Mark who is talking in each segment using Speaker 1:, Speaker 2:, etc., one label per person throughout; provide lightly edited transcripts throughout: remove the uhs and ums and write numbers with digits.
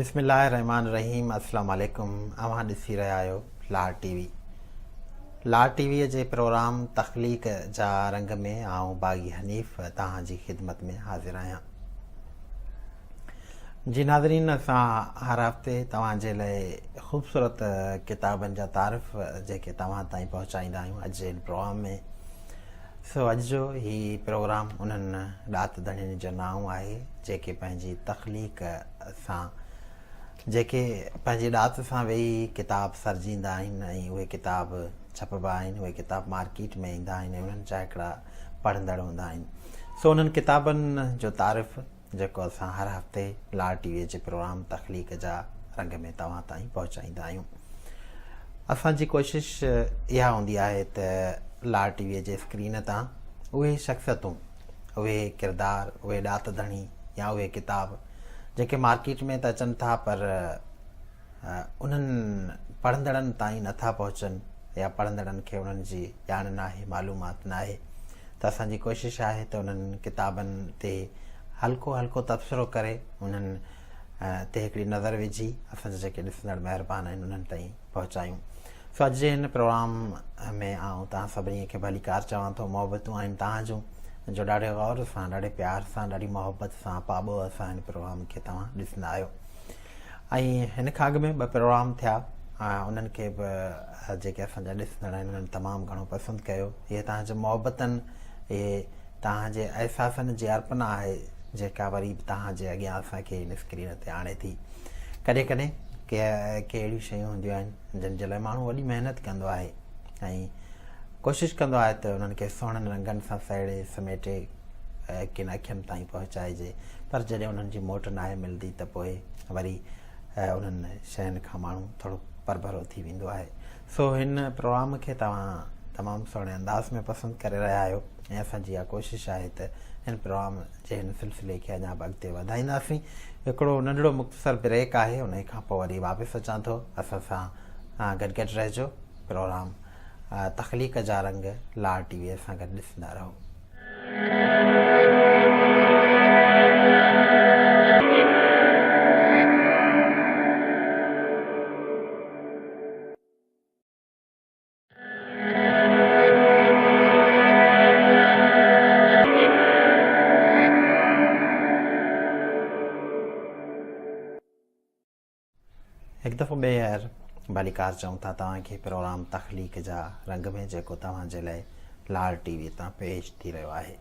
Speaker 1: بسم الله الرحمن الرحيم السلام عليڪم اوهان ڏسي رهيا آهيو لاڙ ٽي وي لاڙ ٽي وي جي پروگرام تخليق جا رنگ ۾ آئون باغي حنيف توهان جي خدمت ۾ حاضر آهيان جي ناظرين اسان هر هفتي توهان جي لاء خوبصورت ڪتابن جا تعارف جيڪي توهان تائين پهچائيندا آهيون اڄ جي پروگرام ۾ سو اڄ جو هي پروگرام انهن ڏات ڌڻين جو نانء آهي جيڪي پنهنجي تخليق سان جيڪي پنهنجي ڏات سان ويهي ڪتاب سرجيندا آهن ۽ اهي ڪتاب ڇپبا آهن اهي ڪتاب مارڪيٽ ۾ ايندا آهن ۽ انهن جا هڪڙا پڙهندڙ هوندا آهن سو انهن ڪتابن جو تعارف جيڪو اسان هر هفتي لاڙ ٽي وي جي پروگرام تخليق جا رنگ ۾ توهان تائين پهچائيندا آهيون. اسان جي ڪوشش اها هوندي آهي ته لاڙ ٽي وي جي اسڪرين تان اهي شخصيتون، اهي ڪردار، اهي ڏات ڌڻي يا اهي ڪتاب جيڪي مارڪيٽ ۾ ته اچن ٿا پر انهن پڙهندڙن تائين نٿا پهچن يا پڙهندڙن کي انهن جي ڄاڻ ناهي، معلومات ناهي ته اسان جي ڪوشش آهي ته انهن ڪتابن تي هلڪو هلڪو تبصرو ڪري انهن تي هڪڙي نظر وجهي اسان جا جيڪي ڏسندڙ مهربان آهن انهن تائين پهچايون. سو اڄ جي هن پروگرام ۾ آئون توهان سڀني کي ڀليڪار چوان ٿو. محبتون آهن توهان جون جو ڏاڍي غور سان، ڏاڍي پيار سان، ڏاڍي محبت سان، پاٻوهه سان هن پروگرام کي توهان ڏسندا آهيو. ۽ هن کان اڳ ۾ ٻه پروگرام ٿيا انهن کي به جيڪي اسان جا ڏسندڙ آهن انهن تمام گهڻو پسند ڪيو. اهي توهان جي محبتن، اهي توهان جي احساسن جي ارپنا آهي جيڪا وري به توهان جي اڳيان اسان کي هن اسڪرين تي آڻي ٿي. ڪڏهن ڪڏهن ڪي ڪي اهڙيون شيون هونديون آهن جن جي لاء ماڻهو وڏي محنت ڪندو آهي ۽ ڪوشش ڪندو آهي ته انهن کي سهڻن رنگن سان سهيڙي سميٽي ڪن اکين تائين پهچائجي پر جڏهن انهن جي موٽ ناهي ملندي ته پوء وري انهن شين کان ماڻهو ٿورو پرڀرو ٿي ويندو آهي. سو هن پروگرام کي توهان تمام سهڻي انداز ۾ پسند ڪري رهيا آهيو ۽ اسان جي اها ڪوشش آهي ته هن پروگرام جي هن سلسلي کي اڃا به اڳتي وڌائينداسين. هڪڙو ننڍڙو مختصر بريڪ آهي انهي کان پوء وري واپس اچان ٿو. اسان سان گڏ گڏ رهجو. پروگرام تخليق جا رنگ لاڙ ٽي وي سان گڏ ڏسندا رهو. هڪ دفعو ٻيهر ڀليڪار چئون ٿا توهان کي پروگرام تخليق جا رنگ ۾ جيڪو توهان جي لاء لاڙ ٽي وي تان پيش ٿي رهيو آهي.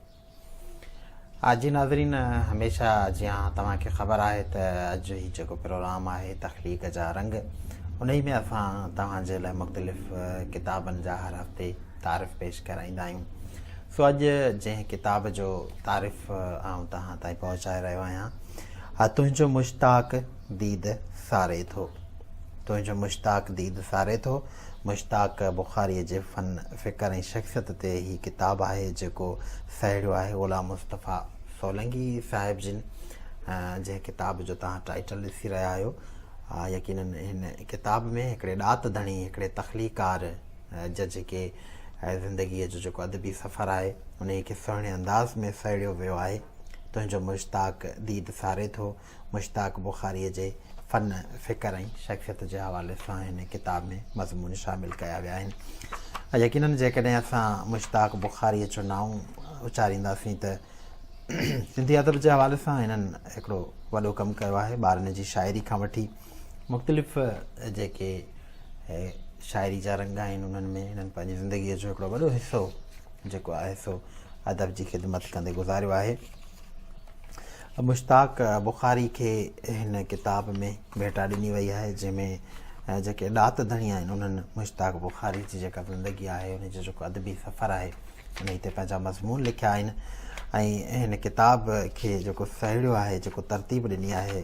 Speaker 1: آج جي ناظرين هميشه جيان توهان کي خبر آهي ته اڄ هي جيڪو پروگرام آهي تخليق جا رنگ انهي ۾ اسان توهان جي لاء مختلف ڪتابن جا هر هفتي تعارف پيش ڪرائيندا آهيون سو اڄ جنهن ڪتاب جو تعارف آئون توهان تائين پهچائي رهيو آهيان تنهنجو مشتاق ديد ساري ٿو. تنهنجو مشتاق ديد ساري ٿو. مشتاق بخاريء جي فن، فڪر ۽ شخصيت تي هي ڪتاب آهي، جيڪو سهيڙيو آهي غلام مصطفيٰ سولنگي صاحب جن. جنهن ڪتاب جو توهان ٽائيٽل ڏسي رهيا آهيو، يقيناً هن ڪتاب ۾ هڪڙي ڏات ڌڻي، هڪڙي تخليقار جا جيڪي زندگيء جو جيڪو ادبي سفر آهي، انهيء کي سهڻي انداز ۾ سهيڙيو ويو آهي. تنهنجو مشتاق ديد ساري ٿو. مشتاق بخاريء جي فن، فڪر ۽ شخصيت جي حوالي سان هن ڪتاب ۾ مضمون شامل ڪيا ويا آهن. يقيناً جيڪڏهن اسان مشتاق بخاريء جو نانء اچارينداسين ته سنڌي ادب جي حوالي سان هنن هڪڙو وڏو ڪم ڪيو آهي. ٻارن جي شاعري کان وٺي مختلف جيڪي شاعري جا رنگ آهن انهن ۾ هنن پنهنجي زندگيء جو هڪڙو وڏو حصو جيڪو آهي سو ادب جي خدمت ڪندي گذاريو آهي. مشتاق بخاري کي هن ڪتاب ۾ ڀيٽا ڏني وئي آهي جنهن ۾ جيڪي ڏات ڌڻي آهن انهن مشتاق بخاري جي جيڪا زندگي آهي ان جو جيڪو ادبي سفر آهي انهي تي پنهنجا مضمون لکيا آهن ۽ هن ڪتاب کي جيڪو سهيڙيو آهي جيڪو ترتيب ڏني آهي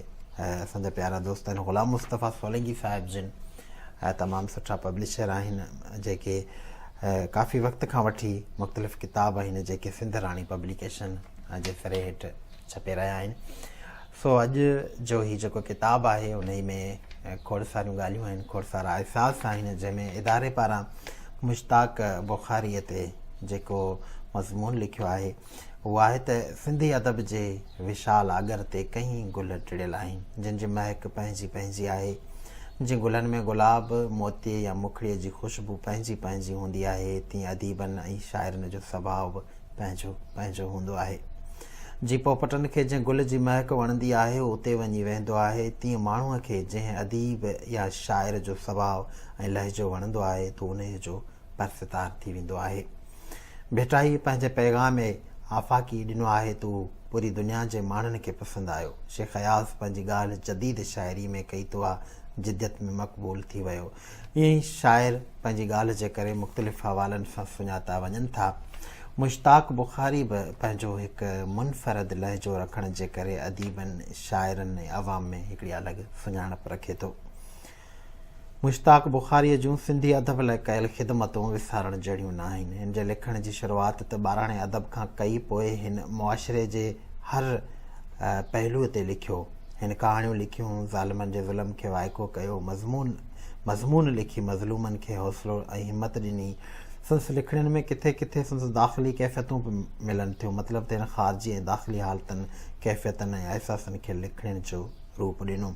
Speaker 1: اسان جا پيارا دوست آهن غلام مصطفيٰ سولنگي صاحب جن تمام سٺا پبلشر آهن جيڪي ڪافي وقت کان وٺي مختلف ڪتاب آهن جيڪي سنڌ راڻي پبليڪيشن جي سري هيٺ ڇپي رهيا آهن. سو اڄ جو هي جيڪو ڪتاب آهي انهي ۾ کوڙ ساريون ڳالهيون آهن، کوڙ سارا احساس آهن، جنهن ۾ اداري پاران مشتاق بخاريء تي جيڪو مضمون لکيو آهي اهو آهي ته سنڌي ادب جي وشال آڳر تي ڪئين گل ٽڙيل آهن، جن جي مهڪ پنهنجي پنهنجي آهي. جيئن گلن ۾ گلاب، موتيي يا مکڙيء جي خوشبو پنهنجي پنهنجي هوندي آهي، تيئن اديبن ۽ شاعرن جو سڀاء به پنهنجو پنهنجو هوندو آهي. جيئن پوپٽن کي جنهن گل جي مهڪ وڻندي آهي، هو اتي وڃي ويهندو آهي، تيئن ماڻهوء کي جنهن اديب يا شاعر جو سڀاء ۽ لهجو وڻندو آهي ته انهيء جو پرستار ٿي ويندو آهي. ڀٽائيء پنهنجي پيغام آفاقي ڏنو آهي ته اهو پوري دنيا جي ماڻهن کي پسند آيو. شيخ اياز پنهنجي ڳالهه جديد شاعري ۾ ڪئي ته اها جديت ۾ مقبول ٿي ويو. ائين ئي شاعر پنهنجي ڳالهه جي ڪري مختلف حوالن سان سڃاتا وڃن ٿا. مشتاق بخاري به پنهنجو هڪ منفرد لهجو رکڻ جي ڪري اديبن، شاعرن ۽ عوام ۾ هڪڙي الڳ سڃاڻپ رکي ٿو. مشتاق بخاريء جون سنڌي ادب لاء ڪيل خدمتون وسارڻ جهڙيون ناهن. هن جي لکڻ جي شروعات ته ٻاراڻي ادب کان ڪئي پوء هن معاشري جي هر پهلوء تي لکيو. هن ڪهاڻيون لکيون، ظالمن جي ظلم کي وائکو ڪيو، مضمون مضمون لکي مظلومن کي حوصلو ۽ همت ڏني. سندس لکڻين ۾ ڪٿي ڪٿي سندس داخلي ڪيفيتون به ملن ٿيون. مطلب ته هن خارجي ۽ داخلي حالتن، ڪيفيتن ۽ احساسن کي لکڻين جو روپ ڏنو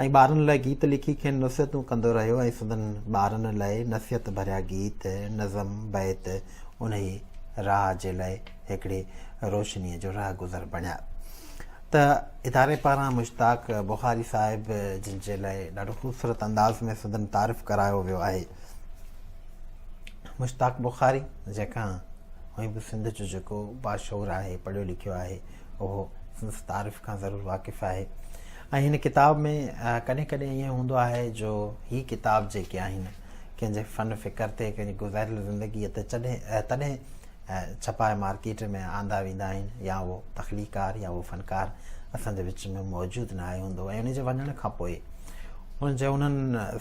Speaker 1: ۽ ٻارن لاء گيت لکي کين نصيحتون ڪندو رهيو ۽ سندن ٻارن لاء نصيحت ڀريا گيت، نظم، بيت انهي راهه جي لاء هڪڙي روشنيء جو رهگذر بڻيا ته اداري پاران مشتاق بخاري صاحب جن جي لاء ڏاڍو خوبصورت انداز ۾ سندن تعارف ڪرايو ويو آهي. مشتاق بخاري جنهن کان هونئن به سنڌ جو جيڪو باشعور آهي، پڙهيو لکيو آهي، اهو سندس تعارف کان ضرور واقف آهي ۽ هن ڪتاب ۾ ڪڏهن ڪڏهن ائين هوندو آهي جو هي ڪتاب جيڪي آهن ڪنهن جي فن فڪر تي ڪنهن جي گذاريل زندگيء تي چڏهن تڏهن ڇپائي مارڪيٽ ۾ آندا ويندا آهن يا اهو تخليقار يا اهو فنڪار اسان جي وچ ۾ موجود نه آهي هوندو ۽ ان جي وڃڻ کان پوء ان جي انهن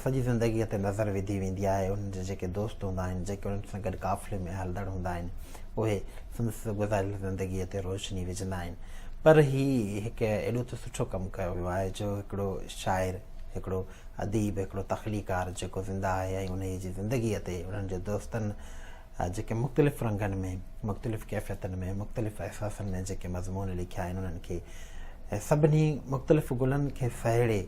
Speaker 1: سڄي زندگيء تي نظر وڌي ويندي آهي انهن جا جيڪي دوست هوندا آهن جيڪي انهن سان گڏ قافلي ۾ هلندڙ هوندا آهن اهي سندس گذاريل زندگيء تي روشني وجهندا آهن پر هي هڪ ايڏو ته سٺو ڪم ڪيو ويو آهي جو هڪڙو شاعر، هڪڙو اديب، هڪڙو تخليقار جيڪو زنده آهي ۽ انهيء جي زندگيء تي انهن جي دوستن جيڪي مختلف رنگن ۾، مختلف ڪيفيتن ۾، مختلف احساسن ۾ جيڪي مضمون لکيا آهن انهن کي سڀني مختلف گلن کي سهيڙي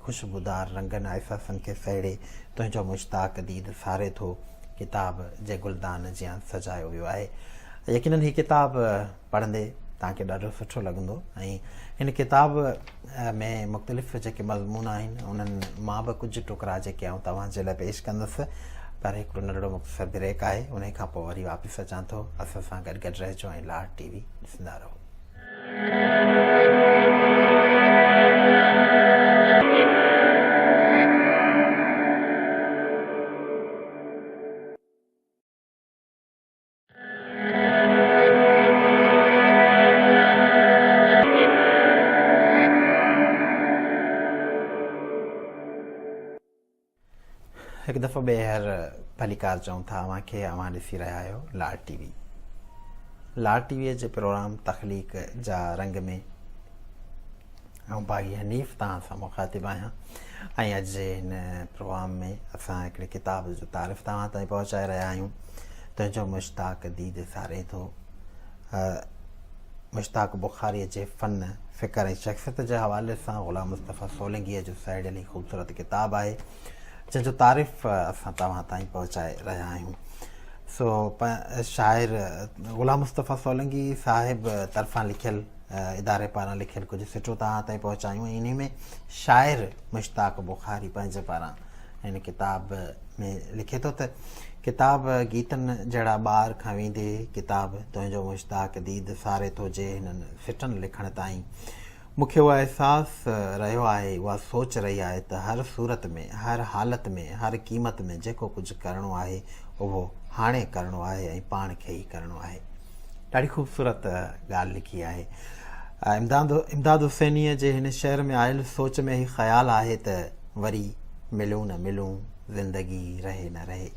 Speaker 1: خوشبودار رنگن احساسن کي سهيڙي تنهنجو مشتاق ديد ساري ٿو. ڪتاب جي گلدان جيان سجايو ويو آهي. يقينن هي ڪتاب پڙهندي توهان کي ڏاڍو سٺو لڳندو ۽ هن ڪتاب ۾ مختلف جيڪي مضمون آهن انهن مان به ڪجهه ٽڪرا جيڪي آئون توهان جي لاء پيش ڪندس پر هڪڙو ننڍڙو مختصر بريڪ آهي انهي کان پوء وري واپس اچان ٿو اسان سان گڏ گڏ رهجو ۽ لاڙ ٽي وي ڏسندا رهو. هڪ دفعو ٻيهر ڀليڪار چئون ٿا اوهان کي اوهان ڏسي رهيا آهيو لاڙ ٽي وي لاڙ ٽي وي جي پروگرام تخليق جا رنگ ۾ آئون باغي حنيف توهان سان مخاطب آهيان ۽ اڄ جي هن پروگرام ۾ اسان هڪڙي ڪتاب جو تعارف توهان تائين پهچائي رهيا آهيون تنهنجو مشتاق ديد ساري ٿو مشتاق بخاريء جي فن، فڪر ۽ شخصيت جي حوالي سان غلام مصطفيٰ سولنگيء جو سهيڙيل هي خوبصورت ڪتاب آهي، جنهن جو تعارف اسان توهان تائين پهچائي رهيا آهيون. سو شاعر غلام مصطفيٰ سولنگي صاحب طرفان لکيل اداري پاران لکيل ڪجهه سٽون توهان تائين پهچايون ۽ انهي ۾ شاعر مشتاق بخاري پنهنجي پاران هن ڪتاب ۾ لکي ٿو ته ڪتاب گيتن جهڙا ٻار کان ويندي ڪتاب تنهنجو مشتاق ديد ساري ٿو جي هنن سٽن لکڻ تائين مون کي اهو احساس رهيو آهي اها سوچ رهي آهي ته هر صورت ۾ هر حالت ۾ هر قيمت ۾ جيڪو ڪجهه ڪرڻو آهي اهو هاڻي ڪرڻو آهي ۽ پاڻ کي ئي ڪرڻو آهي. ڏاڍي خوبصورت ڳالهه لکي آهي. امداد امداد حسينيء جي هن شعر ۾ آيل سوچ ۾ هي خيال آهي ته وري ملون نه ملون زندگي رهي نه رهي.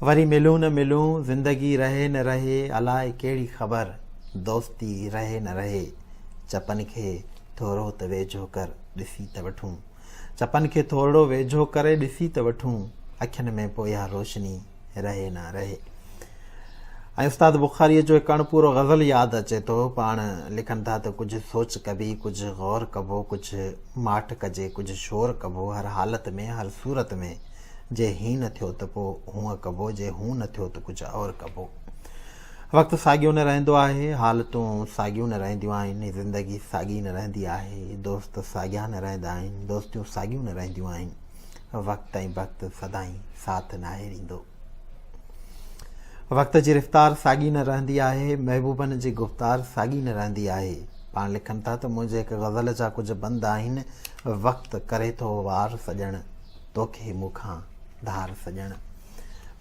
Speaker 1: وري ملون نه ملون زندگي رهي نه رهي الاء ڪهڙي خبر دوستي رهي نه رهي چپن کي ٿورو ته ويجهو ڪر ڏسي ته وٺون چپن کي ٿورڙو ويجهو ڪري ڏسي ته وٺون اکين ۾ پوء اها روشني رهي نه رهي. ۽ استاد بخاريء جو هڪ اڻپورو غزل ياد اچي ٿو. پاڻ لکن ٿا ته ڪجهه سوچ ڪبي، ڪجهه غور ڪبو، ڪجهه ماٺ ڪجي، ڪجهه شور ڪبو، هر حالت ۾، هر صورت ۾، جي هين نه ٿيو ته پوء هونء ڪبو، جي هون نه ٿيو ته ڪجهه اور ڪبو. وقت ساڳيو نه رهندو آهي، حالتون ساڳيون نه رهنديون آهن، زندگي ساڳي نه رهندي آهي، دوست ساڳيا نه رهندا آهن، دوستيون ساڳيون نه رهنديون آهن، وقت ۽ بخت سدائين ساٿ ناهي ڏيندو. وقت جي رفتار ساڳي نه رهندي آهي، محبوبن جي گفتار ساڳي نه رهندي آهي. پاڻ لکن ٿا ته منهنجي هڪ غزل جا ڪجهه بند آهن، وقت ڪري ٿو وار سڄڻ، توکي مون کان ڌار سڄڻ.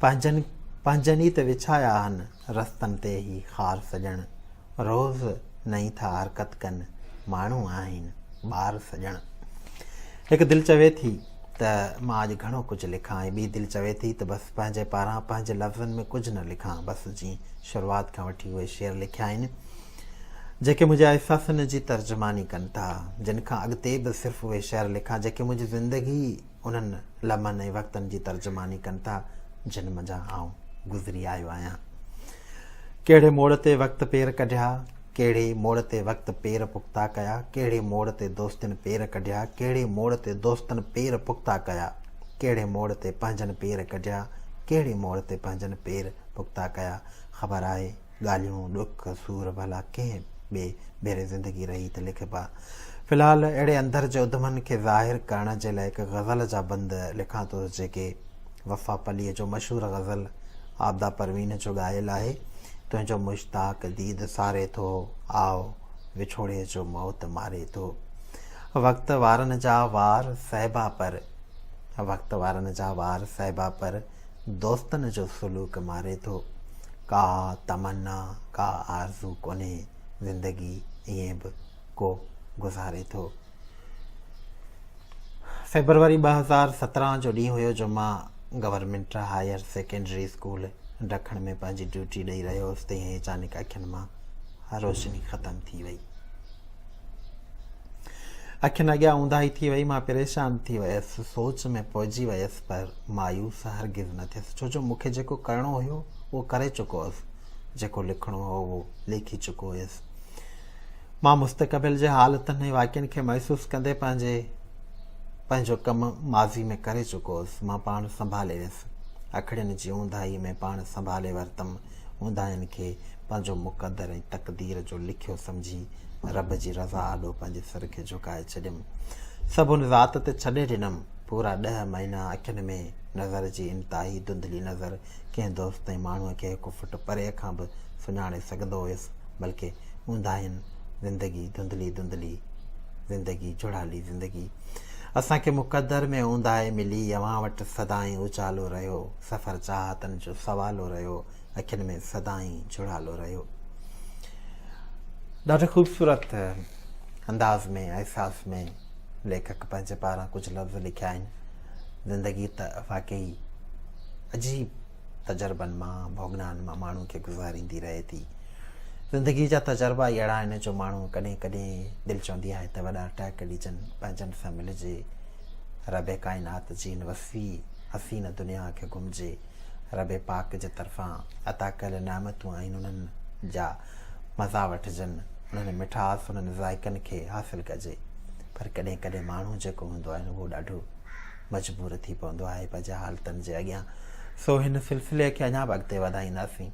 Speaker 1: پنهنجن پنهنجن ئي ته وڇايا آهن، رستن تي هي خار سڄڻ. روز نئين ٿا حرڪت ڪن، ماڻهو آهن ٻار سڄڻ. هڪ دل چوي ٿي ته مان اڄ گهڻو ڪجهه لکان ۽ ٻي دل چوي ٿي ته بس پنهنجي پاران پنهنجي لفظن ۾ ڪجهه نه لکان، بس جيئن شروعات کان وٺي اهي شعر لکيا آهن، جيڪي منهنجي احساسن جي ترجماني ڪن ٿا، جن کان اڳتي به صرف اهي شعر لکان جيڪي منهنجي زندگي انهن لمحن ۽ وقتن جي ترجماني ڪن ٿا، جن منجهان آئون گذري آيو آهيان. ڪهڙي موڙ تي وقت پير ڪڍيا، ڪهڙي موڙ تي وقت پير پختا ڪيا، ڪهڙي موڙ تي دوستين پير ڪڍيا، ڪهڙي موڙ تي دوستن پير پختا ڪيا، ڪهڙي موڙ تي پنهنجن پير ڪڍيا، ڪهڙي موڙ تي پنهنجن پير پختا ڪيا، خبر آهي ڳالهيون، ڏک، سور ڀلا ڪنهن ٻئي ڀيري زندگي رهي ته لکبا. في الحال اهڙي اندر جي اڌمن کي ظاهر ڪرڻ جي لاء هڪ غزل جا بند لکان ٿو جيڪي وفا پليء جو مشهور غزل عابده پروين جو ڳايل آهي، تنهنجو مشتاق ديد ساري ٿو، آء وڇوڙي جو موت ماري ٿو. وقت وارن جا وار سهبا پر، وقت وارن جا وار سهبا پر، دوستن جو سلوڪ ماري ٿو. ڪا تمنا ڪا آرزو ڪونهي، زندگي ائين به ڪو گذاري ٿو. فيبروري 2017 جو ڏينهن هيو جو مان گورنمينٽ هائير سيڪنڊري اسڪول ڊکڻ ۾ پنهنجي ڊيوٽي ڏئي رهيو هوس تيئن ئي اچانڪ اکين مان روشني ختم ٿي وئي. اکين اڳيان اونداهي ٿي وئي، مان پريشان ٿي ويس، سوچ ۾ پئجي ويس پر مايوس هرگز نه ٿيس ڇو جو مون کي جيڪو ڪرڻو هيو اهو ڪري چڪو هوس، جيڪو لکڻو هو اهو لکي چڪو هيس. مان مستقبل جي حالتن ۽ واقعن کي محسوس ڪندي پنهنجي پنهنجو ڪم ماضي ۾ ڪري چڪو هوس. مان پاڻ سنڀالي ويس. اکڙين جي اونداهي ۾ پاڻ سنڀالي ورتم. اونداهين کي پنهنجو مقدر ۽ تقدير جو لکيو سمجهي رب جي رضا آڏو پنهنجي سر کي جهڪائي ڇڏيم. سڀ ان ذات تي ڇڏي ڏنم. پورا ڏهه مهينا اکين ۾ نظر جي انتهائي ڌنڌلي نظر ڪنهن دوست ۽ ماڻهوء کي هڪ فٽ پري کان به سڃاڻي سگهندو هيس، بلڪه اونداهين زندگي، ڌنڌلي ڌنڌلي زندگي، جهڙالي زندگي. اسان کي مقدر ۾ اونداهي ملي، اوهان وٽ سدائين اجالو رهيو، سفر چاهتن جو سوالو رهيو، اکين ۾ سدائين جهڙالو رهيو. ڏاڍي خوبصورت انداز ۾ احساس ۾ ليکڪ پنهنجي پاران ڪجهه لفظ لکيا آهن. زندگي ته واقعي عجيب تجربن مان، ڀوڳنائن مان ماڻهو کي گذاريندي رهي ٿي. زندگي جا تجربا ئي اهڙا آهن جو ماڻهو ڪڏهن ڪڏهن دل چوندي آهي ته وڏا ٽهڪ ڏجن، پنهنجن سان ملجي، رب ڪائنات جي هن وسيع حسين دنيا کي گهمجي، رب پاڪ جي طرفان عطا ڪيل نعمتون آهن انهن جا مزا وٺجن، انهن مٺاس، انهن ذائقن کي حاصل ڪجي. پر ڪڏهن ڪڏهن ماڻهو جيڪو هوندو آهي اهو ڏاڍو مجبور ٿي پوندو آهي پنهنجي حالتن جي اڳيان. سو هن سلسلي کي اڃا به اڳتي وڌائينداسين.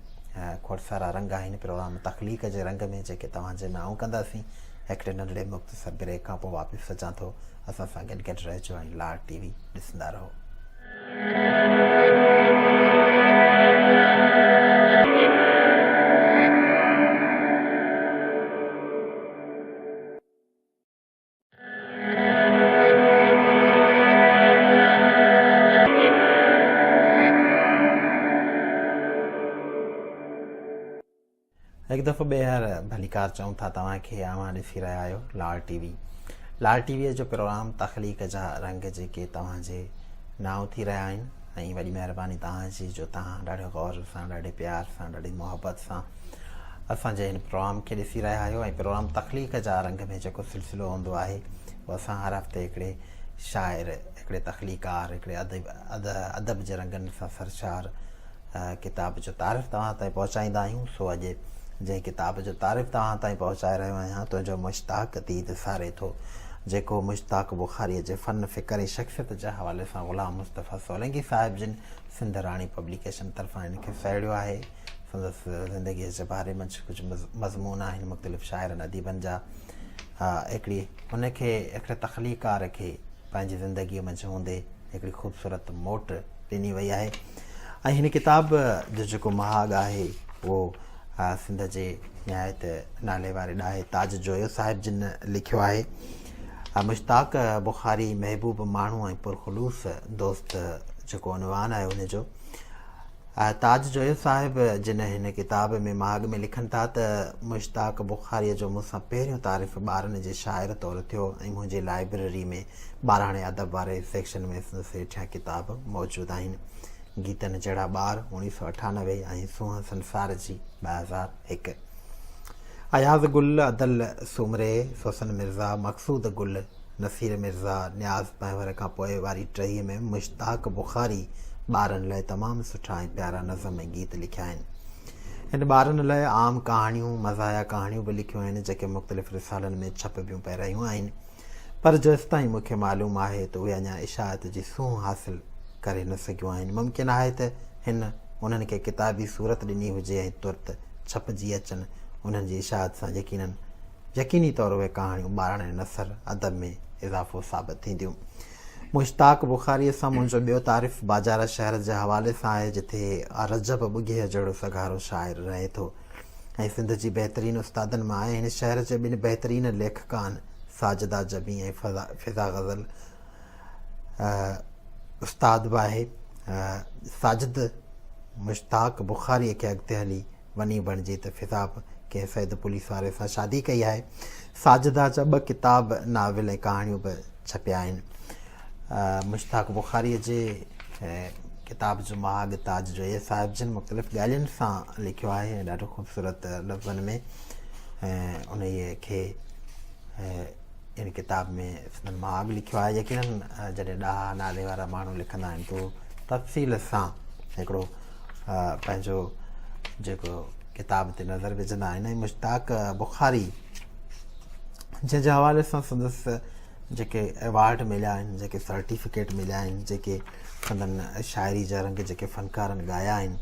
Speaker 1: کوڙ سارا رنگ آهن پروگرام تخليق جي رنگ ۾ جيڪي توهان جي نانء ڪنداسين. هڪڙي ننڍڙي مختصر بريڪ کان پوء واپس اچان ٿو. اسان سان گڏ گڏ رهجو ۽ لاڙ ٽي وي ڏسندا رهو. هڪ دفعو ٻيهر ڀليڪار چئون ٿا توهان کي اوهان ڏسي رهيا آهيو Lar T V Lar T V جو پروگرام تخليق جا رنگ جيڪي توهان جي نانء ٿي رهيا آهن ۽ وڏي مهرباني توهان جي جو توهان ڏاڍي غور سان ڏاڍي پيار سان ڏاڍي محبت سان اسان جي هن پروگرام کي ڏسي رهيا آهيو ۽ پروگرام تخليق جا رنگ ۾ جيڪو سلسلو هوندو آهي اهو اسان هر هفتي هڪڙي شاعر هڪڙي تخليقار هڪڙي ادب ادب جي رنگن سان سرشار ڪتاب جو تعارف توهان تائين پهچائيندا آهيون. سو اڄ جنهن ڪتاب جو تعارف توهان تائين پهچائي رهيو آهيان تنهنجو مشتاق ديد ساري ٿو، جيڪو مشتاق بخاريء جي فن، فڪر ۽ شخصيت جي حوالي سان غلام مصطفيٰ سولنگي صاحب جن سنڌ راڻي پبليڪيشن طرفان ان کي سهيڙيو آهي. سندس زندگيء جي باري منجهه ڪجهه مضمون آهن مختلف شاعرن اديبن جا. هڪڙي هن کي هڪڙي تخليقار کي پنهنجي زندگيء منجهه هوندي هڪڙي خوبصورت موٽ ڏني وئي آهي ۽ هن ڪتاب جو جيڪو مهاڳ آهي اهو سنڌ جي نهايت نالي واري ڏاهي تاج جويو صاحب جن لکيو آهي. مشتاق بخاري محبوب ماڻهو ۽ پرخلوص دوست جيڪو عنوان آهي ان جو. تاج جويو صاحب جن هن ڪتاب ۾ مهاڳ ۾ لکن ٿا ته مشتاق بخاريء جو مون سان پهريون تعارف ٻارن جي شاعر طور ٿيو ۽ منهنجي لائبريري ۾ ٻاراڻي ادب واري سيڪشن ۾ سندس هيٺيان ڪتاب موجود آهن، گيتن جهڙا ٻار، 1998، ۽ سونهن سنسار جي، 2001. اياز گل، ادل سومري، سوسن مرزا، مقصود گل، نصير مرزا، نياز پنهور کان پوء واري ٽهيء ۾ مشتاق بخاري ٻارن لاء تمام سٺا ۽ پيارا نظم ۽ گيت لکيا آهن. هن ٻارن لاء عام ڪهاڻيون، مزاحيه ڪهاڻيون به لکيون آهن، جيڪي مختلف رسالن ۾ ڇپبيون پئي رهيون آهن. پر جيستائين مون کي معلوم آهي ته اهي اڃا اشاعت جي سونهن حاصل ڪري نه سگهيون آهن. ممڪن آهي ته هن انهن کي ڪتابي صورت ڏني هجي ۽ ترت ڇپجي اچن. انهن جي اشاعت سان يقيناً يقيني طور اهي ڪهاڻيون ٻاراڻي نثر ادب ۾ اضافو ثابت ٿينديون. مشتاق بخاريء سان منهنجو ٻيو تعارف باجارا شهر جي حوالي سان آهي، جتي رجب ٻگهيء جهڙو سگهارو شاعر رهي ٿو ۽ سنڌ جي بهترين استادن مان آهي. هن شهر جي ٻن بهترين ليکڪائن ساجده جبين ۽ فضا غزل استاد به آهي. ساجد مشتاق بخاريء کي اڳتي هلي وني بڻجي ته فضا به ڪنهن سيد پوليس واري سان شادي ڪئي آهي. ساجده جا ٻه ڪتاب ناول ۽ ڪهاڻيون به ڇپيا آهن. مشتاق بخاريء جي ڪتاب جو مهاڳ تاج جويي صاحب جن مختلف ڳالهين سان لکيو آهي ۽ ڏاڍو خوبصورت لفظن ۾ انهيء کي ان ڪتاب ۾ سندن مهاڳ لکيو آهي. يقينن جڏهن ڏاها نالي وارا ماڻهو لکندا آهن ته تفصيل سان هڪڙو پنهنجو جيڪو ڪتاب تي نظر وجهندا آهن ۽ مشتاق بخاري جنهن جي حوالي سان سندس جيڪي ايوارڊ مليا آهن، جيڪي سرٽيفڪيٽ مليا آهن، جيڪي سندن شاعري جا رنگ جيڪي فنڪارن ڳايا آهن،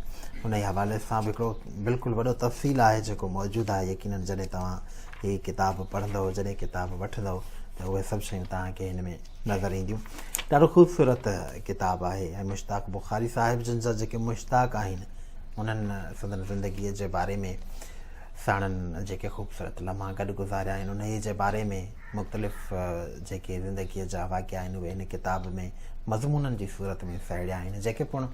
Speaker 1: ان جي حوالي سان به هڪڙو بلڪل وڏو تفصيل آهي جيڪو موجود آهي. يقينن جڏهن توهان هي ڪتاب پڙهندؤ، جڏهن ڪتاب وٺندؤ ته اهي سڀ شيون توهان کي هن ۾ نظر اينديون. ڏاڍو خوبصورت ڪتاب آهي ۽ مشتاق بخاري صاحب جن جا جيڪي مشتاق آهن انهن سندن زندگيء جي باري ۾ ساڻن جيڪي خوبصورت لمحا گڏ گذاريا آهن انهيء جي باري ۾ مختلف جيڪي زندگيء جا واقعا آهن اهي هن ڪتاب ۾ مضمونن جي صورت ۾ سهيڙيا آهن، جيڪي پڻ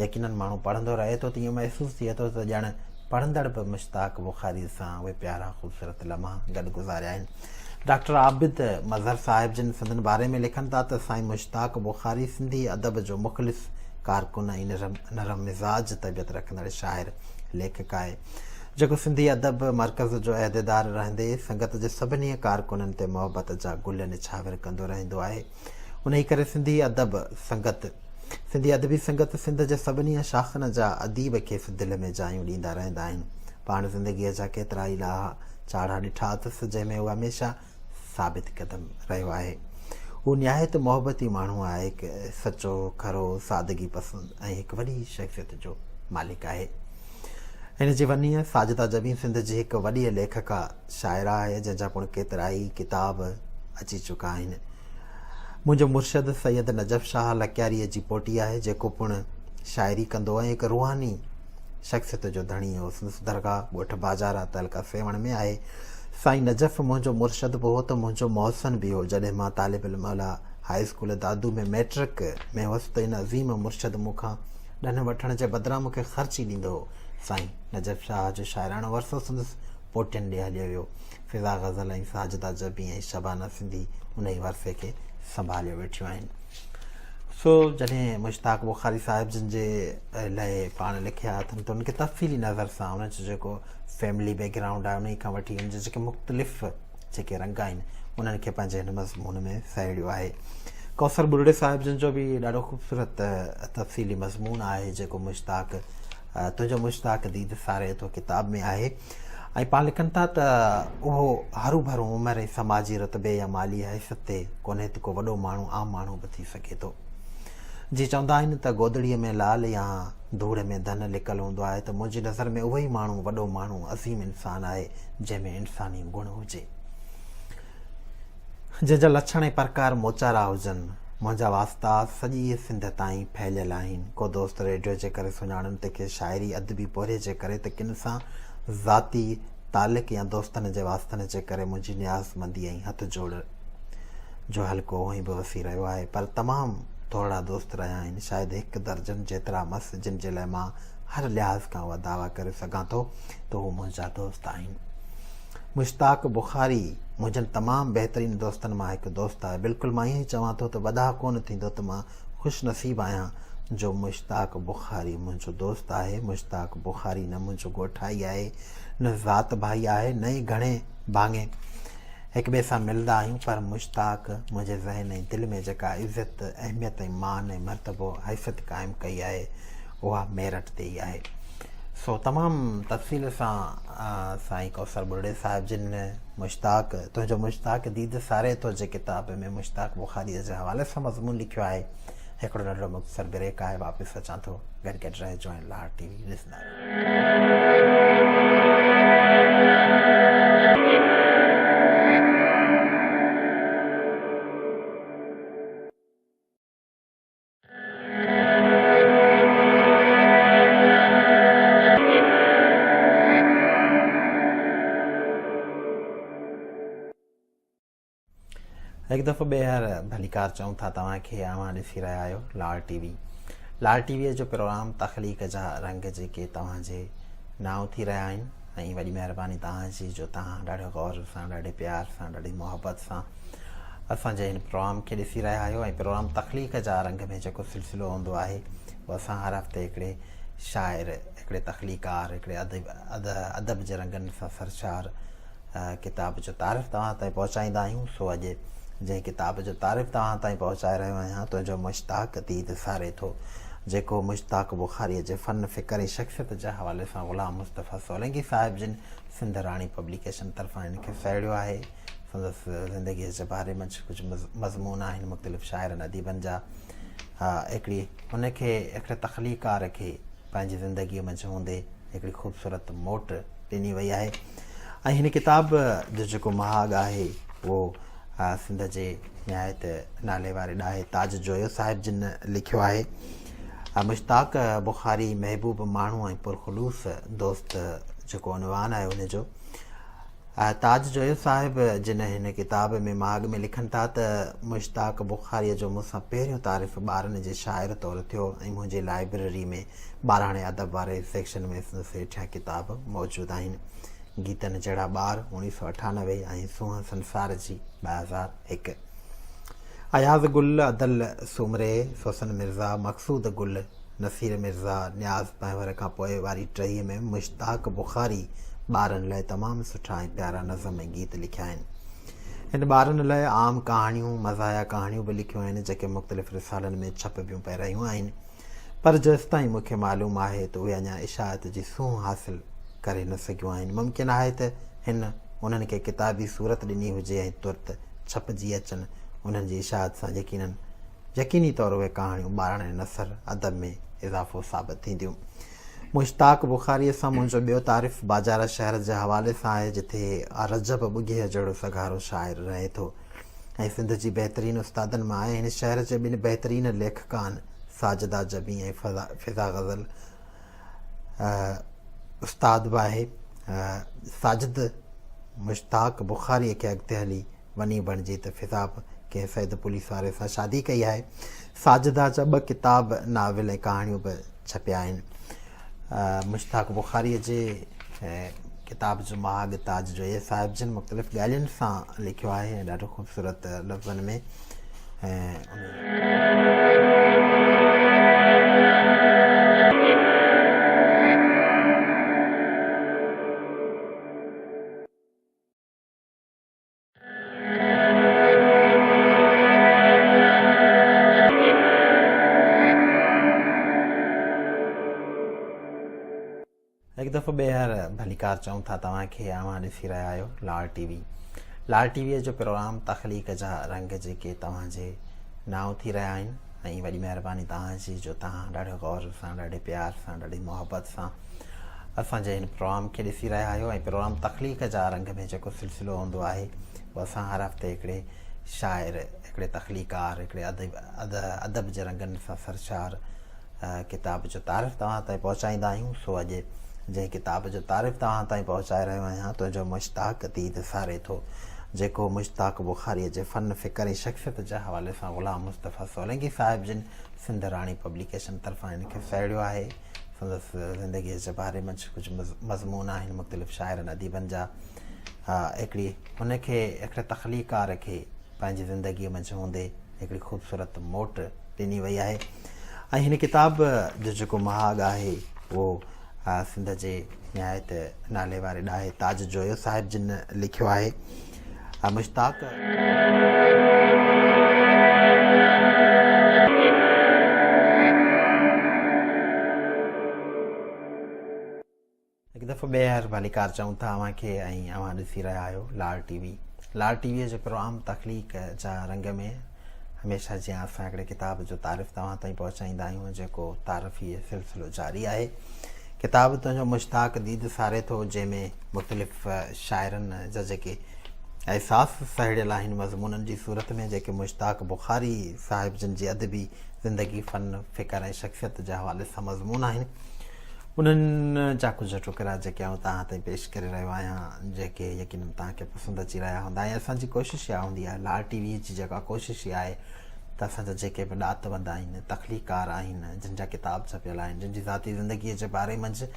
Speaker 1: يقينن ماڻهو پڙهندو رهي ٿو ته ائين محسوس ٿئي ٿو ته ڄڻ پڙهندڙ به مشتاق بخاري سان اهي پيارا خوبصورت لمحا گڏ گذاريا آهن. ڊاڪٽر عابد مظهر صاحب جن سندن باري ۾ لکن ٿا ته سائين مشتاق بخاري سنڌي ادب جو مخلص ڪارڪن ۽ نرم مزاج طبيعت رکندڙ شاعر ليکڪ آهي، جيڪو سنڌي ادب مرڪز جو عهديدار رهندي سنگت جي سڀني ڪارڪنن تي محبت جا گل نڇاور ڪندو رهندو آهي. انهي ڪري سنڌي ادب سنگت سنڌي ادبي سنگت سنڌ جي سڀني شاخن جا اديب کيس دل ۾ جايون ڏيندا رهندا آهن. پاڻ زندگيء جا ڪيترائي لاها چاڙها ڏٺا اٿس، جنهن ۾ هو هميشه ثابت قدم رهيو آهي. هو نهايت محبتي ماڻهو آهي، هڪ سچو، کرو، سادگي پسند ۽ هڪ وڏي شخصيت جو مالڪ آهي. هن جي ونيء ساجده جبين سنڌ جي هڪ وڏيء ليکڪا، شاعره آهي، جنهن جا پڻ ڪيترائي ڪتاب اچي چڪا آهن. منهنجو مرشد سيد نجف شاهه لڪياريء جي پوٽي آهي، جيڪو پڻ شاعري ڪندو ۽ هڪ روحاني شخصيت جو ڌڻي هو. سندس درگاهه ڳوٺ باجارا تعلقه سيوهڻ ۾ آهي. سائين نجف منهنجو مرشد به هو ته منهنجو محسن به هو. جڏهن مان طالب الموليٰ هاء اسڪول دادو ۾ مئٽرڪ ۾ هوس ته ان عظيم مرشد مون کان ڏن وٺڻ جي بدران مون کي خرچي ڏيندو هو. سائين نجف شاهه جو شاعراڻو ورثو سندس پوٽين ڏي هليو ويو. فضا غزل ۽ ساجده جبين ۽ شبانه سنڌي انهي ورثي کي سنڀاليو ويٺيون آهن. سو جڏهن مشتاق بخاري صاحب جن جي لاء پاڻ لکيا اٿن ته ان کي تفصيلي نظر سان ان جو جيڪو فيملي بيڪ گرائونڊ آهي انهي کان وٺي ان جا جيڪي مختلف جيڪي رنگ آهن انهن کي پنهنجي هن مضمون ۾ سهيڙيو آهي. ڪوثر ٻرڙي صاحب جن جو به ڏاڍو خوبصورت تفصيلي مضمون آهي جيڪو مشتاق تنهنجو مشتاق ديد ساري ٿو ڪتاب ۾ آهي ۽ پاڻ لکن ٿا ته اهو هروڀرو عمر ۽ سماجي رتبي يا مالي حيثيت تي ڪونهي ته ڪو وڏو ماڻهو عام ماڻهو به ٿي سگهي ٿو. جي چوندا آهن ته گودڙيء ۾ لعل يا ڌوڙ ۾ ڌن لڪل هوندو آهي ته منهنجي نظر ۾ اهوئي ماڻهو وڏو ماڻهو عظيم انسان آهي جنهن ۾ انساني گڻ هجي. جنهن جا لڇڻ ۽ پرڪار موچارا هجن. منهنجا واسطا سڄيء سنڌ تائين ڦهليل آهن. ڪو دوست ريڊيو جي ڪري سڃاڻن ته ڪي شاعري ادبي پورهيي جي ڪري ته ڪن سان ذاتي تعلق يا دوستن جي واسطن جي ڪري منهنجي نيازمندي ۽ هٿ جوڙ جو حلقو هونئن به وسي رهيو آهي پر تمام ٿورڙا دوست رهيا آهن شايد هڪ درجن جيترا مس جن جي لاء مان هر لحاظ کان اها دعويٰ ڪري سگهان ٿو ته هو منهنجا دوست آهن. مشتاق بخاري منهنجن تمام بهترين دوستن مان هڪ دوست آهي. بلڪل مان ائين ئي چوان ٿو ته وڌاء ڪونه ٿيندو ته مان خوش نصيب آهيان جو مشتاق بخاري منهنجو دوست آهي. مشتاق بخاري نه منهنجو ڳوٺائي آهي، نه ذات ڀائي آهي، نه ئي گهڻي ڀاڱي هڪ ٻئي سان ملندا آهيون پر مشتاق منهنجي ذهن ۽ دل ۾ جيڪا عزت، اهميت ۽ مان ۽ مرتبو حيثيت قائم ڪئي آهي اها ميرٽ تي ئي آهي. سو تمام تفصيل سان سائين ڪوثر ٻرڙي صاحب جن مشتاق تنهنجو مشتاق ديد ساري ٿو جي ڪتاب ۾ مشتاق بخاري جي حوالي سان مضمون لکيو آهي. هڪڙو ننڍڙو مختصر بريڪ آهي واپس اچان ٿو گڏ گڏ رهجو ۽ لاهور ٽي وي ڏسندا رهو. هڪ دفعو ٻيهر ڀليڪار چئون ٿا توهان کي اوهان ڏسي رهيا آهيو Lar T V Lar T V جو پروگرام تخليق جا رنگ جيڪي توهان جي نانء ٿي رهيا آهن ۽ وڏي مهرباني توهان جي جو توهان ڏاڍي غور سان ڏاڍي پيار سان ڏاڍي محبت سان اسان جي هن پروگرام کي ڏسي رهيا آهيو ۽ پروگرام تخليق جا رنگ ۾ جيڪو سلسلو هوندو آهي اهو اسان هر هفتي هڪڙي شاعر هڪڙي تخليقار هڪڙي ادب ادب جي رنگن سان سرشار ڪتاب جو تعارف توهان تائين پهچائيندا آهيون سو اڄ جنهن ڪتاب جو تعارف توهان تائين پهچائي رهيو آهيان تنهنجو مشتاق ديد ساري ٿو جيڪو مشتاق بخاري جي فن فڪر ۽ شخصيت جي حوالي سان غلام مصطفيٰ سولنگي صاحب جن سنڌ راڻي پبليڪيشن طرفان هن کي سهيڙيو آهي سندس زندگيء جي باري ۾ ڪجهه مضمون آهن مختلف شاعرن اديبن جا هڪڙي ان کي هڪڙي تخليقار کي پنهنجي زندگيء منجهه هوندي هڪڙي خوبصورت موٽ ڏني وئي آهي ۽ هن ڪتاب جو جيڪو مهاڳ آهي اهو سنڌ جي نهايت نالي واري ڏاهي تاج جويو صاحب جن لکيو آهي. مشتاق بخاري محبوب ماڻهو ۽ پرخلوص دوست جيڪو عنوان آهي ان جو تاج جويو صاحب جن هن ڪتاب ۾ مهاڳ ۾ لکن ٿا ته مشتاق بخاريء جو مون سان پهريون تعارف ٻارن جي شاعر طور ٿيو ۽ منهنجي لائبريري ۾ ٻاراڻي ادب واري سيڪشن ۾ سندس هيٺيان ڪتاب موجود آهن، گيتن جهڙا ٻار، 1998، ۽ سونهن سنسار جي، 2001. اياز گل، ادل سومري، سوسن مرزا، مقصود گل، نصير مرزا، نياز پنهور کان پوء واري ٽهيء ۾ مشتاق بخاري ٻارن لاء تمام سٺا ۽ پيارا نظم ۽ گيت لکيا آهن. هن ٻارن لاء عام ڪهاڻيون، مزاحيه ڪهاڻيون به لکيون آهن، جيڪي مختلف رسالن ۾ ڇپبيون پئي رهيون آهن. پر جيستائين مون کي معلوم آهي ته اهي اڃا اشاعت جي سونهن حاصل ڪري نه سگهيون آهن. ممڪن آهي ته هن انهن کي ڪتابي صورت ڏني هجي ۽ ترت ڇپجي اچن. انهن جي اشاعت سان يقيناً يقيني طور اهي ڪهاڻيون ٻاراڻي نثر ادب ۾ اضافو ثابت ٿينديون. مشتاق بخاريء سان منهنجو ٻيو تعارف باجارا شهر جي حوالي سان آهي، جتي رجب ٻگهيء جهڙو سگهارو شاعر رهي ٿو ۽ سنڌ جي بهترين استادن مان آهي. هن شهر جي ٻن بهترين ليکڪان ساجده جبين ۽ فضا غزل استاد به آهي. ساجد مشتاق بخاريء کي اڳتي هلي وني بڻجي ته فضا به ڪنهن سيد پوليس واري سان شادي ڪئي آهي. ساجده جا ٻه ڪتاب ناول ۽ ڪهاڻيون به ڇپيا آهن. مشتاق بخاريء جي ڪتاب جو مهاڳ تاج جويي صاحب جن مختلف ڳالهين سان لکيو آهي ۽ ڏاڍو خوبصورت لفظن ۾ ۽ هڪ دفعو ٻيهر ڀليڪار چئون ٿا توهان کي اوهان ڏسي رهيا آهيو Lar T V Lar T V جو پروگرام تخليق جا رنگ جيڪي توهان جي نانء ٿي رهيا آهن ۽ وڏي مهرباني توهان جي جو توهان ڏاڍي غور سان ڏاڍي پيار سان ڏاڍي محبت سان اسان جي هن پروگرام کي ڏسي رهيا آهيو ۽ پروگرام تخليق جا رنگ ۾ جيڪو سلسلو هوندو آهي اهو اسان هر هفتي هڪڙي شاعر هڪڙي تخليقار هڪڙي ادب ادب جي رنگن سان سرشار ڪتاب جو تعارف توهان تائين پهچائيندا آهيون سو اڄ جنهن ڪتاب جو تعارف توهان تائين پهچائي رهيو آهيان تنهنجو مشتاق ديد ساري ٿو جيڪو مشتاق بخاريء جي فن فڪر ۽ شخصيت جي حوالي سان غلام مصطفيٰ سولنگي صاحب جن سنڌ راڻي پبليڪيشن طرفان هن کي سهيڙيو آهي سندس زندگيء جي باري منجهه ڪجهه مضمون آهن مختلف شاعرن اديبن جا هڪڙي هن کي هڪڙي تخليقار کي پنهنجي زندگيء منجهه هوندي هڪڙي خوبصورت موٽ ڏني وئي آهي ۽ هن ڪتاب جو جيڪو مهاڳ آهي اهو سنڌ جي نهايت نالي واري ڏاهي تاج جويو صاحب جن لکيو آهي مشتاق هڪ دفعو ٻيهر ڀليڪار چئون ٿا اوهان کي ۽ اوهان ڏسي رهيا آهيو Lar T V. Lar T V جو پروگرام تخليق جا رنگ ۾ هميشه جيان اسان هڪڙي ڪتاب جو تعارف توهان تائين پهچائيندا آهيون جيڪو تعارفي سلسلو جاري آهي. ڪتاب تنهنجو مشتاق ديد ساري ٿو جنهن ۾ مختلف شاعرن جا جيڪي احساس سهيڙيل آهن مضمونن جي صورت ۾ جيڪي مشتاق بخاري صاحب جن جي ادبي زندگي فن فڪر ۽ شخصيت جي حوالي سان مضمون آهن. انهن جا ڪجهه ٽڪرا جيڪي آئون توهان تائين پيش ڪري رهيو آهيان جيڪي يقينن توهان کي پسند اچي رهيا هوندا ۽ اسان جي ڪوشش اها هوندي آهي لاڙ ٽي وي جي جيڪا ڪوشش اها آهي ته اسان جا جيڪي به ڏات وند آهن تخليقار آهن جن جا ڪتاب ڇپيل آهن جن جي ذاتي زندگيء جي باري منجهه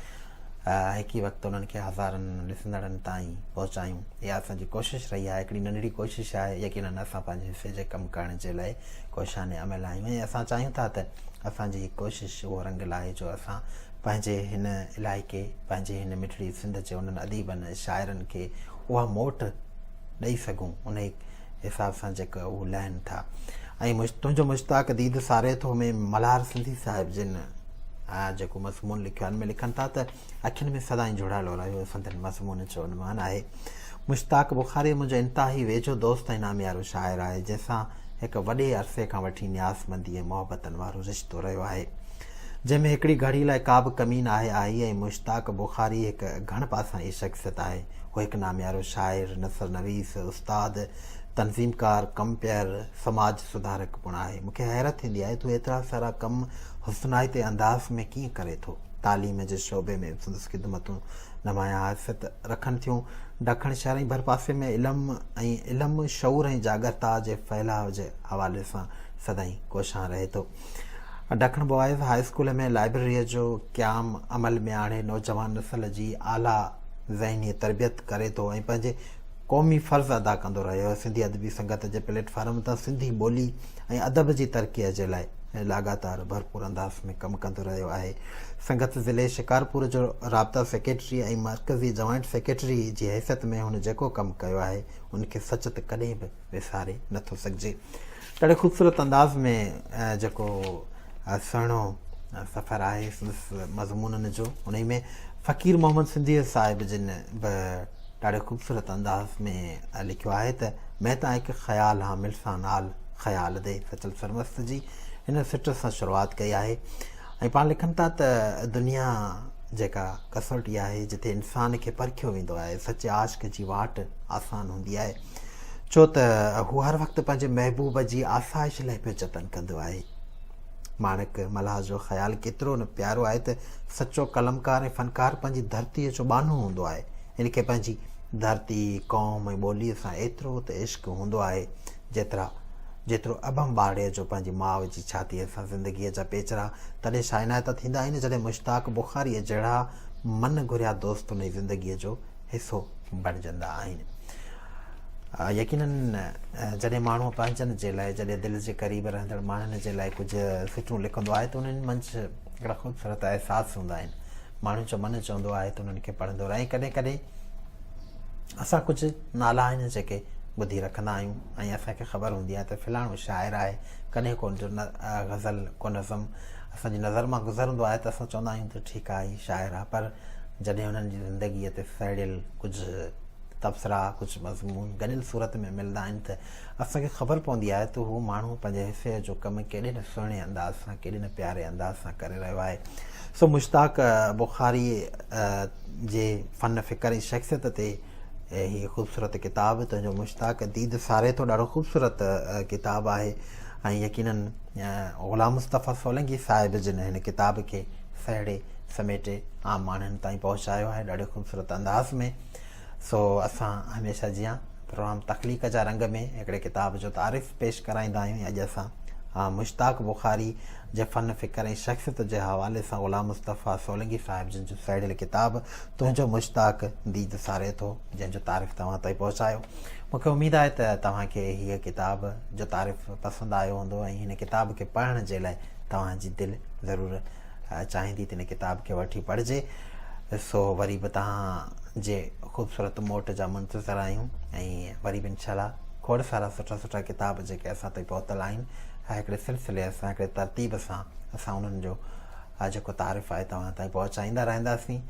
Speaker 1: هڪ ئي وقت انهن کي هزارن ڏسندڙن تائين پهچايون اها اسان جي ڪوشش رهي آهي هڪڙي ننڍڙي ڪوشش آهي يقينن اسان پنهنجي حصي جي ڪم ڪرڻ جي لاء ڪوشان عمل آهيون ۽ اسان چاهيون ٿا ته اسان جي هي ڪوشش اهو رنگ لاهي جو اسان پنهنجي هن علائقي، پنهنجي هن مٺڙي سنڌ جي انهن اديبن ۽ شاعرن کي اها موٽ ڏئي سگهون انهي حساب سان جيڪو هو لهن ٿا ۽ تنهنجو مشتاق ديد ساري ٿو ۾ ملهار سنڌي صاحب جن جيڪو مضمون لکيو آهي ان ۾ لکن ٿا ته اکين ۾ سدائين جهڙالو رهيو سندن مضمون جو عنوان آهي مشتاق بخاري منهنجو انتهائي ويجهو دوست ۽ ناميارو شاعر آهي جنهن سان هڪ وڏي عرصي کان وٺي نيازمندي ۽ محبتن وارو رشتو رهيو آهي جنهن ۾ هڪڙي گهڙي لاء ڪا به ڪمي ناهي آئي ۽ مشتاق بخاري هڪ گهڻ پاسائين شخصيت آهي هو هڪ ناميارو شاعر، نثر نويس، استاد، تنظيمڪار، ڪمپيئر، سماج سڌارڪ پڻ آهي. مون کي حيرت ٿيندي آهي ته هو ايترا سارا ڪم حسنائتي انداز ۾ ڪيئن ڪري ٿو. تعليم جي شعبي ۾ به سندس خدمتون نمايان حيثيت رکن ٿيون. ڏکڻ شهر ۽ ڀرپاسي ۾ علم ۽ علم، شعور ۽ جاڳرتا جي ڦهلاء جي حوالي سان سدائين ڪوشان رهي ٿو. ڏکڻ بوائز هاء اسڪول ۾ لائبريريء جو قيام عمل ۾ آڻي نوجوان نسل جي اعليٰ ذهني تربيت ڪري ٿو ۽ پنهنجي قومي فرض ادا ڪندو رهيو. سنڌي ادبي سنگت جي پليٽ فارم تان سنڌي ٻولي ۽ ادب جي ترقيء جي لاء لاڳاتار ڀرپور انداز ۾ ڪم ڪندو رهيو آهي. سنگت ضلعي شڪارپور جو رابطا سيڪريٽري ۽ مرڪزي جوائنٽ سيڪريٽري جي حيثيت ۾ هن جيڪو ڪم ڪيو آهي، ان کي سچ ته ڪڏهن به وساري نه ٿو سگهجي. ڏاڍي خوبصورت انداز ۾ جيڪو سهڻو سفر آهي سندس مضمونن جو، انهي ۾ فقير محمد سنڌيء صاحب جن به ڏاڍي خوبصورت انداز ۾ لکيو آهي ته، مين تان هڪ خيال هان ملسان نال خيال the Sachal Sarmast جي هن سٽ سان شروعات ڪئي آهي ۽ پاڻ لکن ٿا ته دنيا جيڪا ڪسوٽي آهي جتي انسان کي پرکيو ويندو آهي سچي عاشق جي واٽ آسان هوندي آهي ڇو ته هو هر وقت پنهنجي محبوب جي آسائش لاء پيو جتن ڪندو آهي. ماڻڪ ملاح جو خيال ڪيترو نه پيارو آهي ته سچو قلمڪار ۽ فنڪار پنهنجي ڌرتيء جو ٻانهو هوندو آهي. هن کي پنهنجي ڌرتي، قوم ۽ ٻوليء سان ايترو ته عشق هوندو آهي، جيترا جيترو ابهم ٻارڙي جو پنهنجي ماء جي ڇاتيء سان. زندگيء جا پيچرا تڏهن شائنائتا ٿيندا آهن، جڏهن مشتاق بخاريء جهڙا من گهريا دوست انهي زندگيء جو حصو بڻجندا آهن. يقينن جڏهن ماڻهو پنهنجن جي لاء جڏهن دل جي قريب رهندڙ ماڻهن جي لاء ڪجهه سٽون لکندو آهي ته انهن منجهه هڪڙا خوبصورت احساس هوندا آهن ماڻهن جو من چوندو آهي ته انهن کي پڙهندو رهي ڪڏهن ڪڏهن اسان ڪجهه نالا آهن جيڪي ٻڌي رکندا آهيون ۽ اسان کي خبر هوندي آهي ته فلاڻو شاعر آهي ڪڏهن ڪو جو غزل ڪو نظم اسان جي نظر مان گذرندو آهي ته اسان چوندا آهيون ته ٺيڪ آهي شاعر آهي پر جڏهن انهن جي زندگيء تي سهيڙيل ڪجهه تبصرا، ڪجهه مضمون گڏيل صورت ۾ ملندا آهن ته اسان کي خبر پوندي آهي ته هو ماڻهو پنهنجي حصي جو ڪم ڪيڏي نه سهڻي انداز سان، ڪيڏي نه پياري انداز سان ڪري رهيو آهي. سو مشتاق بخاري جي فن، فڪر ۽ شخصيت تي هي خوبصورت ڪتاب تنهنجو مشتاق ديد ساري ٿو ڏاڍو خوبصورت ڪتاب آهي ۽ يقينن غلام مصطفيٰ سولنگي صاحب جن هن ڪتاب کي سهيڙي سميٽي عام ماڻهن تائين پهچايو آهي ڏاڍي خوبصورت انداز ۾. سو اسان هميشه جيان پروگرام تخليق جا رنگ ۾ هڪڙي ڪتاب جو تعارف پيش ڪرائيندا آهيون ۽ اڄ اسان مشتاق بخاري جي فن فڪر ۽ شخصيت جي حوالي سان غلام مصطفيٰ سولنگي صاحب جن جو سهيڙيل ڪتاب تنهنجو مشتاق ديد ساري ٿو جنهن جو تعارف توهان تائين پهچايو. مون کي اميد آهي ته توهان کي هيء ڪتاب جو تعارف پسند آيو هوندو ۽ هن ڪتاب کي پڙهڻ جي لاء توهان جي دل ضرور چاهيندي ته هن ڪتاب کي وٺي پڙهجي. سو وري به توهان جي خوبصورت موٽ جا منتظر آهيون ۽ وري به انشاء الله کوڙ سارا سٺا سٺا ڪتاب جيڪي اسان تائين پهتل آهن هڪڙي سلسلي سان هڪڙي ترتيب سان اسان انهن جو جيڪو تعارف آهي توهان تائين پهچائيندا رهنداسين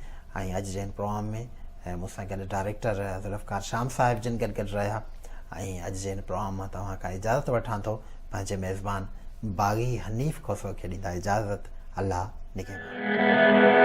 Speaker 1: ۽ اڄ جي هن پروگرام ۾ مون سان گڏ ڊائريڪٽر ذوالفقار شام صاحب جن گڏ گڏ رهيا ۽ اڄ جي هن پروگرام مان توهان کان اجازت وٺان ٿو پنهنجي ميزبان باغي حنيف کوسو کي ڏيندا اجازت الله نگهبان.